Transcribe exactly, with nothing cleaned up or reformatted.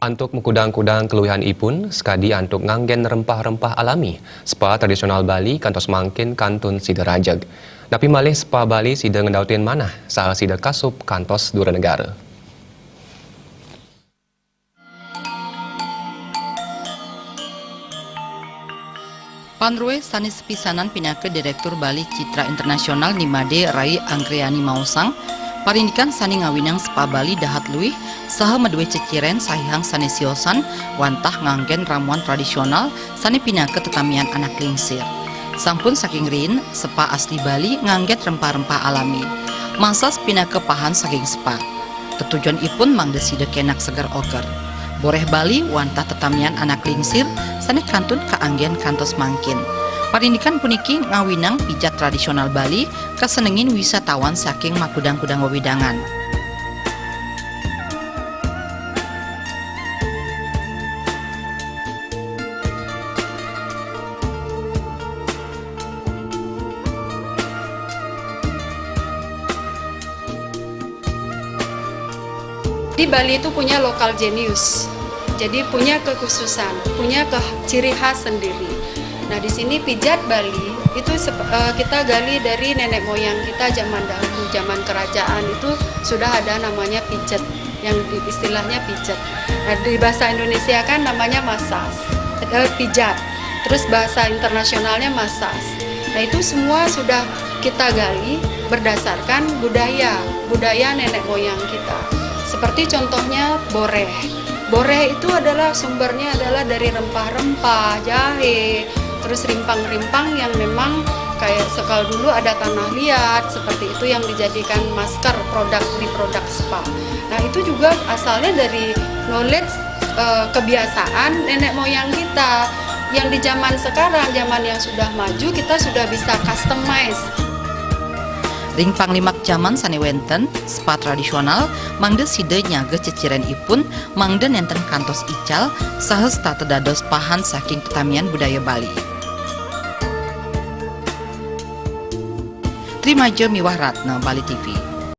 Antuk makudang-kudang kaluihan ipun, sakadi antuk nganggen rempah-rempah alami, spa tradisional Bali kantos mangkin kantun sida rajeg. Napi malih spa Bali sida ngedautin manah, saha sida kasup kantos dura negara. Panruih sané sapisanan pinaka Direktur Bali Citra Internasional Nimade Rai Anggriani maosang, parindikan sané ngawinang spa Bali dahat luih saha madué ceciren sahihang sané siosan wantah nganggén ramuan tradisional sané pinaka tetamian anak lingsir. Sampun saking riin, spa asli Bali nganggén rempah-rempah alami. Massage pinaka pahan saking spa. Tetujon ipun mangda sida kenak seger oger. Boréh Bali wantah tetamian anak lingsir sané kantun kaanggén kantos mangkin. Parindikan puniki ngawinang pijat tradisional Bali kasenengin wisatawan saking makudang-kudang wewidangan. Di Bali itu punya lokal genius. Jadi punya kekhususan, punya ke ciri khas sendiri. Nah, di sini pijat Bali itu sep- eh, kita gali dari nenek moyang kita zaman dahulu, zaman kerajaan itu sudah ada namanya pijet, yang di- istilahnya pijet. Nah, di bahasa Indonesia kan namanya massage, eh, pijat. Terus bahasa internasionalnya massage. Nah, itu semua sudah kita gali berdasarkan budaya, budaya nenek moyang kita. Seperti contohnya boréh. Boréh itu adalah sumbernya adalah dari rempah-rempah, jahe, terus rimpang-rimpang yang memang kayak sekal dulu ada tanah liat, seperti itu yang dijadikan masker produk di produk spa. Nah, itu juga asalnya dari knowledge, eh, kebiasaan nenek moyang kita. Yang di zaman sekarang, zaman yang sudah maju, kita sudah bisa customize. Ring panglimak jaman sané wénten, spa tradisional mangda sida nyaga ceciren ipun, mangda nénten kantos ical, saha setata dados pahan saking tetamian budaya Bali. Trimaja miwah Ratna, Bali T V.